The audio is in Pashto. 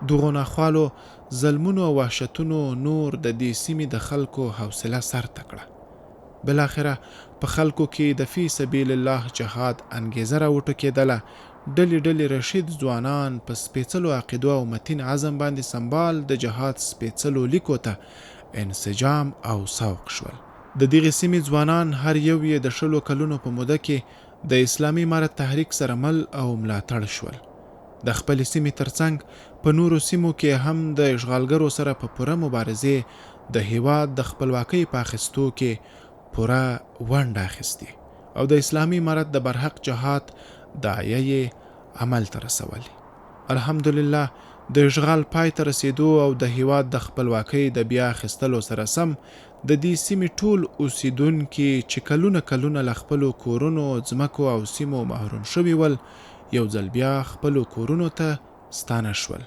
دغو ناخوالو، ظلمونو او وحشتونو نور د دې سیمې د خلکو حوصله سر ته کړه. بالاخره په خلکو کې د فی سبیل الله جهاد انګېزه راوټوکېدله، ډلې ډلې رشید ځوانان په سپېڅلو عقیدو او متین عزم باندې سمبال د جهاد سپېڅلو لیکو ته انسجام او سوق شول. د دغې سیمې ځوانان هر یو یې د شلو کلونو په موده کې د اسلامي امارت تحریک سره مل او ملاتړ شول. د خپلې سیمې ترڅنګ په نورو سیمو کې هم د اشغالګرو سره په پوره مبارزې د هیواد د خپلواکۍ په اخیستو کې پوره ونډه اخیستې او د اسلامي امارت د برحق جهاد داعیه یې عمل ته رسولې. الحمدلله د اشغال پای ته رسیدو او د هیواد د خپلواکۍ د بیا اخیستلو سره سم د دې سیمې ټول اوسیدونکي چې کلونه کلونه له خپلو کورونو، ځمکو او سیمو محروم شوي ول، یو ځل بیا خپلو کورونو ته ستانه شول.